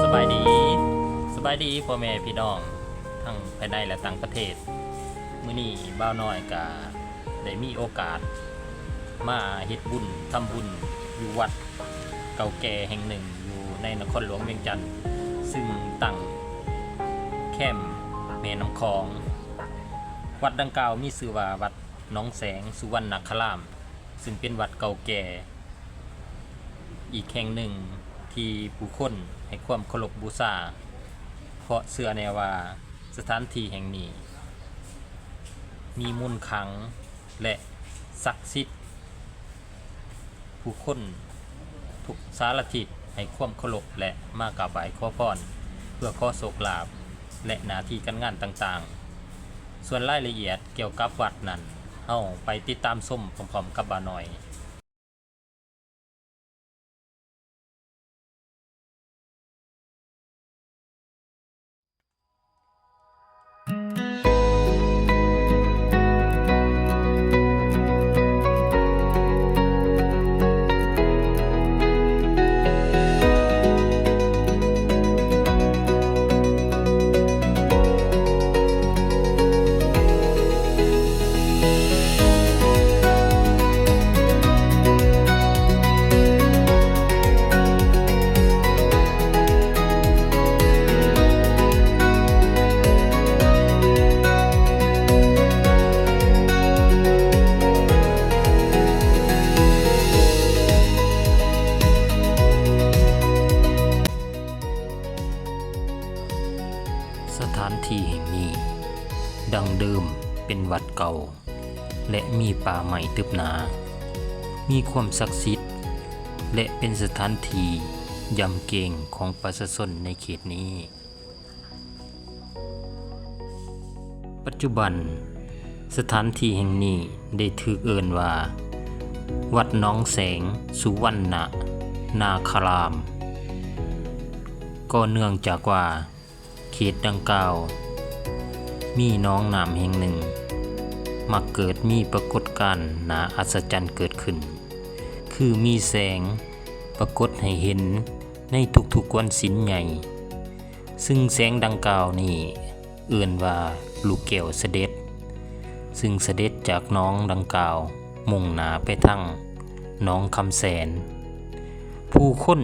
ສະບາຍດີ, ສະບາຍດີພໍ່ແມ່ພີ່ນ້ອງ ທັງພາຍໃນ ແລະ ຕ່າງປະເທດ. ມື້ນີ້ບ່າວນ້ອຍກະໄດ້ມີໂອກາດມາເຮັດບຸນ, ທຳບຸນຢູ່ວັດເກົ່າແກ່ແຫ່ງໜຶ່ງຢູ່ໃນນະຄອນຫຼວງວຽງຈັນ, ຊຶ່ງຕັ້ງແຄມແມ່ນ້ຳຂອງ. ວັດດັ່ງກ່າວມີຊື່ວ່າວັດໜອງແສງສຸວັນນະຄາລາມ, ຊຶ່ງເປັນວັດເກົ່າແກ່ອີກແຫ່ງໜຶ່ງທີ່ຜູ້ຄົນໃຫ້ຄວາມເຄົາລົບບູຊາ, ເພາະເຊື່ອແນ່ວ່າສະຖານທີ່ແຫ່ງນີ້ມີມົນຄັງ ແລະ ສັກສິດ. ຜູ້ຄົນທຸກສາລະທິດໃຫ້ຄວາມເຄົາລົບ ແລະ ມາກາບໄຫວ້ຂໍພອນ ເພື່ອຂໍໂຊກລາບ ແລະ ໜ້າທີ່ການງານຕ່າງໆ. ສ່ວນລາຍລະອຽດກ່ຽວກັບວັດນັ້ນ, ເຮົາໄປຕິດຕາມຊົມພ້ອມໆກັບບ່າວນ້ອຍ. ສະຖານທີ່ແຫ່ງນີ້ ດັ່ງເດີມເປັນວັດເກົ່າ ແລະ ມີປ່າໄມ້ຕຶບໜາ, ມີຄວາມສັກສິດ ແລະ ເປັນສະຖານທີ່ຢຳເກງຂອງປະຊາຊົນໃນເຂດນີ້. ປັດຈຸບັນ, ສະຖານທີ່ແຫ່ງນີ້ໄດ້ຖືກເອີ້ນວ່າ ວັດໜອງແສງສຸວັນນະນາຄາລາມ, ກໍເນື່ອງຈາກວ່າ ເຂດດັ່ງກ່າວມີໜອງນ້ຳແຫ່ງໜຶ່ງ ມັກເກີດມີປາກົດການໜ້າອັດສະຈັນເກີດຂຶ້ນ, ຄືມີແສງປາກົດໃຫ້ເຫັນໃນທຸກໆວັນສິນໃຫຍ່, ຊຶ່ງແສງດັ່ງກ່າວນີ້ເອີ້ນວ່າລູກແກ້ວສະເດັດ, ຊຶ່ງສະເດັດຈາກໜອງດັ່ງກ່າວ ມຸ່ງໜ້າໄປທາງໜອງຄຳແສນ, ຜູ້ຄົນ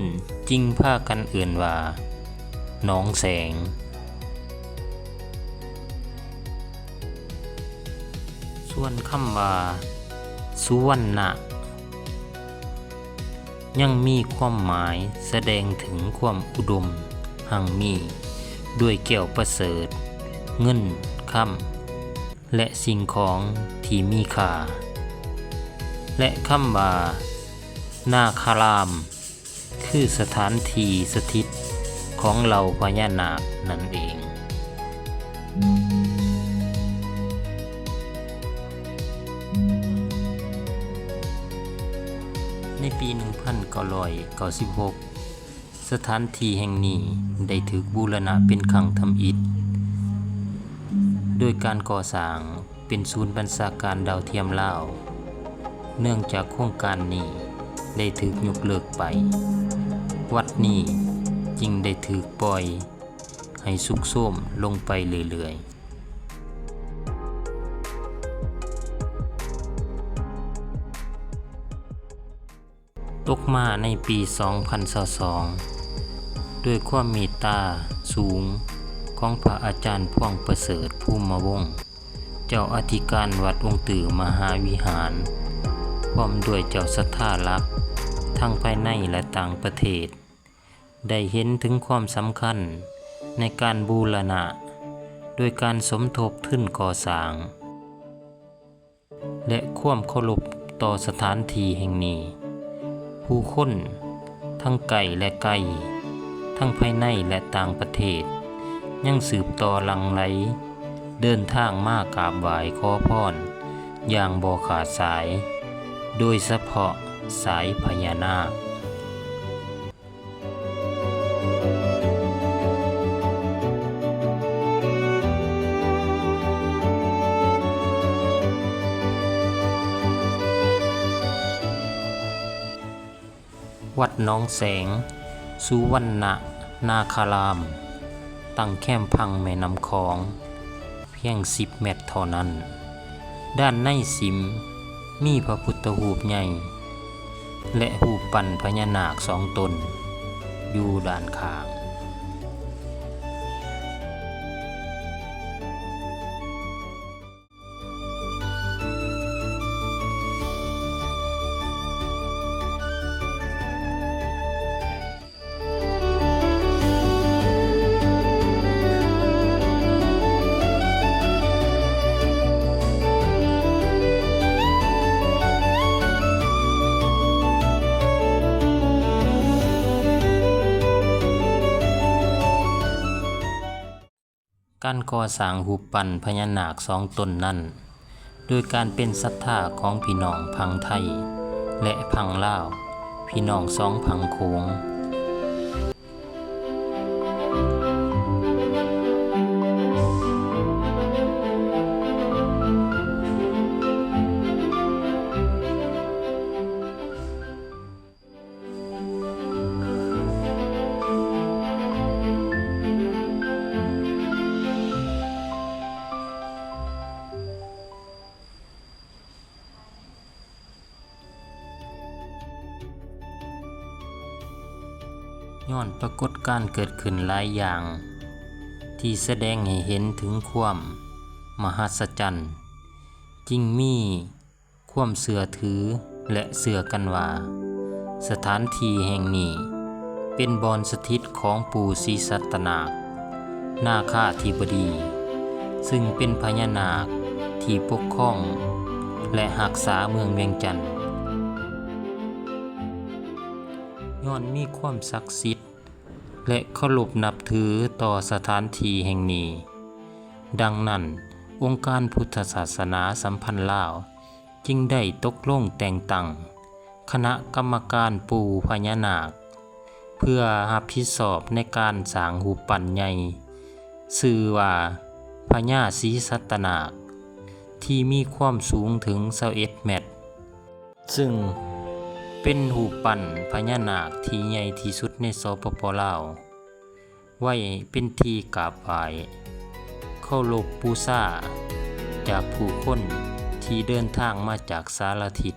ຈຶ່ງພາກັນເອີ້ນວ່າໜອງແສງ. ສ່ວນຄຳວ່າສຸວັນນະ ຍັງມີຄວາມໝາຍສະແດງເຖິງຄວາມອຸດົມຮັ່ງມີດ້ວຍແກ້ວປະເສີດ, ເງິນ, ຄຳ ແລະ ສິ່ງຂອງທີ່ມີຄ່າ ແລະ ຄຳວ່ານາຄາລາມ ຄືສະຖານທີ່ສະຖິດຂອງເຫຼົ່າພະຍານາກນັ້ນເອງ. ໃນປີໜຶ່ງພັນເກົ້າຮ້ອຍເກົ້າສິບຫົກ ສະຖານທີ່ແຫ່ງນີ້ໄດ້ຖືກບູລະນະເປັນຄັ້ງທຳອິດ ໂດຍການກໍ່ສ້າງເປັນສູນບັນຊາການດາວທຽມລາວ. ເນື່ອງຈາກໂຄງການນີ້ໄດ້ຖືກຍົກເລີກໄປ, ວັດນີ້ຈຶ່ງໄດ້ຖືກປ່ອຍໃຫ້ຊຸດໂຊມລົງໄປເລື້ອຍໆ. ຕົກມາໃນປີສອງພັນຊາວສອງ ດ້ວຍຄວາມເມດຕາສູງຂອງພະອາຈານພວງປະເສີດ ພູມມະວົງ ເຈົ້າອະທິການວັດອົງຕື້ມະຫາວິຫານ ພ້ອມດ້ວຍເຈົ້າສັດທາຫຼັກ ທັງພາຍໃນ ແລະ ຕ່າງປະເທດ ໄດ້ເຫັນເຖິງຄວາມສຳຄັນໃນການບູລະນະ ໂດຍການສົມທົບທຶນກໍ່ສ້າງ ແລະ ຄວາມເຄົາລົບຕໍ່ສະຖານທີ່ແຫ່ງນີ້, ຜູ້ຄົນທັງໃກ້ ແລະ ໄກ, ທັງພາຍໃນ ແລະ ຕ່າງປະເທດ ຍັງສືບຕໍ່ຫຼັ່ງໄຫຼເດີນທາງມາກາບໄຫວ້ຂໍພອນຢ່າງບໍ່ຂາດສາຍ, ໂດຍສະເພາະສາຍພະຍານາກ. ວັດໜອງແສງ ສຸວັນນະນາຄາລາມ ຕັ້ງແຄມຝັ່ງແມ່ນ້ຳຂອງ ພຽງສິບແມັດເທົ່ານັ້ນ. ດ້ານໃນສິມມີພະພຸດທະຮູບໃຫຍ່ ແລະ ຮູບປັ້ນພະຍານາກສອງຕົນຢູ່ດ້ານຂ້າງ. ການກໍ່ສ້າງຮູບປັ້ນພະຍານາກສອງຕົນນັ້ນ ໂດຍການເປັນສັດທາຂອງພີ່ນ້ອງຝັ່ງໄທ ແລະ ຝັ່ງລາວ, ພີ່ນ້ອງສອງຝັ່ງໂຂງ. ຍ້ອນປາກົດການເກີດຂຶ້ນຫຼາຍຢ່າງ ທີ່ສະແດງໃຫ້ເຫັນເຖິງຄວາມມະຫັດສະຈັນ, ຈຶ່ງມີ ຄວາມເຊື່ອຖື ແລະ ເຊື່ອກັນວ່າ ສະຖານທີ່ແຫ່ງນີ້ເປັນບ່ອນສະຖິດຂອງປູ່ສີສັດຕະນາກ ນາຄາທິບໍດີ ຊຶ່ງເປັນພະຍານາກທີ່ປົກຄອງ ແລະ ຮັກສາເມືອງວຽງຈັນ. ຍ້ອນມີຄວາມສັກສິດ ແລະ ເຄົາລົບນັບຖືຕໍ່ສະຖານທີ່ແຫ່ງນີ້, ດັ່ງນັ້ນ ອົງການພຸດທະສາສະໜາສຳພັນລາວ ຈຶ່ງໄດ້ຕົກລົງແຕ່ງຕັ້ງຄະນະກຳມະການປູ່ພະຍານາກ ເພື່ອຮັບຜິດຊອບໃນການສ້າງຮູບປັ້ນໃຫຍ່ ຊື່ວ່າພະຍາສີສັດຕະນາກ ທີ່ມີຄວາມສູງເຖິງຊາວເອັດແມັດ. ຊຶ່ງເປັນຮູບປັ້ນພະຍານາກທີ່ໃຫຍ່ທີ່ສຸດໃນ ສປປ ລາວ ໄວ້ເປັນທີ່ກາບໄຫວ້ເຄົາລົບບູຊາຈາກຜູ້ຄົນທີ່ເດີນທາງມາຈາກສາລະທິດ.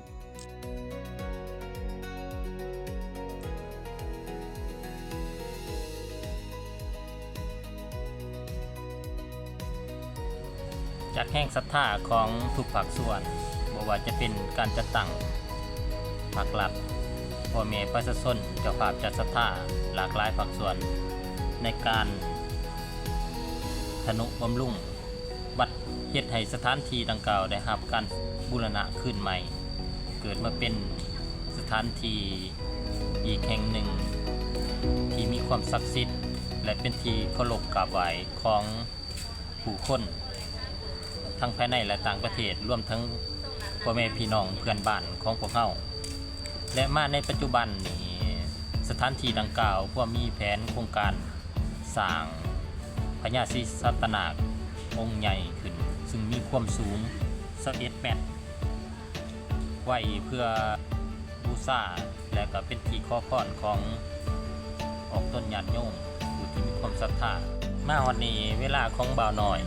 ຈາກແຮງສັດທາຂອງທຸກພາກສ່ວນ, ບໍ່ວ່າຈະເປັນການຈັດຕັ້ງພາກລັດ, ພໍ່ແມ່ປະຊາຊົນ, ເຈົ້າພາບ, ເຈົ້າສັດທາ ຫຼາກຫຼາຍພາກສ່ວນ ໃນການທະນຸບຳລຸງ ວັດ ເຮັດໃຫ້ສະຖານທີ່ດັ່ງກ່າວໄດ້ຮັບການບູລະນະຄືນໃໝ່, ເກີດມາເປັນສະຖານທີ່ອີກແຫ່ງໜຶ່ງທີ່ມີຄວາມສັກສິດ ແລະ ເປັນທີ່ເຄົາລົບກາບໄຫວ້ຂອງຜູ້ຄົນ ທັງພາຍໃນ ແລະ ຕ່າງປະເທດ, ລວມທັງພໍ່ແມ່ພີ່ນ້ອງເພື່ອນບ້ານຂອງພວກເຮົາ. ແລະ ມາໃນປັດຈຸບັນນີ້ ສະຖານທີ່ດັ່ງກ່າວພວມມີແຜນໂຄງການສ້າງພະຍາສີສັດຕະນາກອົງໃຫຍ່ຂຶ້ນ, ຊຶ່ງມີຄວາມສູງຊາວເອັດແມັດ, ໄວ້ເພື່ອບູຊາ ແລະ ກໍເປັນທີ່ຂໍພອນຂອງອອກຕົນຍາດໂຍມ ຜູ້ທີ່ມີຄວາມສັດທາ. ມາຮອດນີ້ ເວລາຂອງບ່າວນ້ອຍ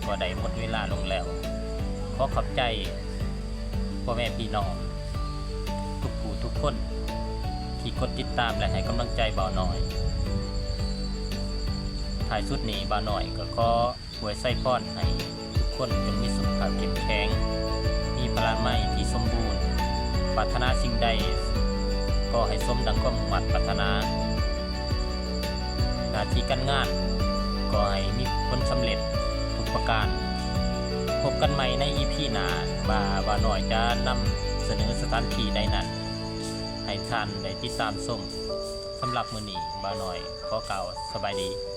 ກໍໄດ້ໝົດເວລາລົງແລ້ວ. ຂໍຂອບໃຈພໍ່ແມ່ພີ່ນ້ອງທຸກຜູ້ທຸກຄົນ ທີ່ກົດຕິດຕາມ ແລະ ໃຫ້ກຳລັງໃຈບ່າວນ້ອຍ. ທ້າຍສຸດນີ້ ບ່າວນ້ອຍກໍຂໍອວຍໄຊພອນໃຫ້ທຸກຄົນຈົ່ງມີສຸຂະພາບເຂັ້ມແຂງ, ມີພະລານາໄມທີ່ສົມບູນ, ປາດຖະໜາສິ່ງໃດກໍໃຫ້ສົມດັ່ງຄວາມມຸ່ງມາດປາດຖະໜາ. ໜ້າທີ່ການງານກໍໃຫ້ມີຜົນສຳເລັດທຸກປະການ. ພົບກັນໃໝ່ໃນອີພີໜ້າ ວ່າບ່າວນ້ອຍຈະນຳສະເໜີສະຖານທີ່ໃດນັ້ນ ໃຫ້ທ່ານໄດ້ຕິດຕາມຊົມ. ສຳລັບມື້ນີ້ ບ່າວນ້ອຍຂໍກ່າວສະບາຍດີ.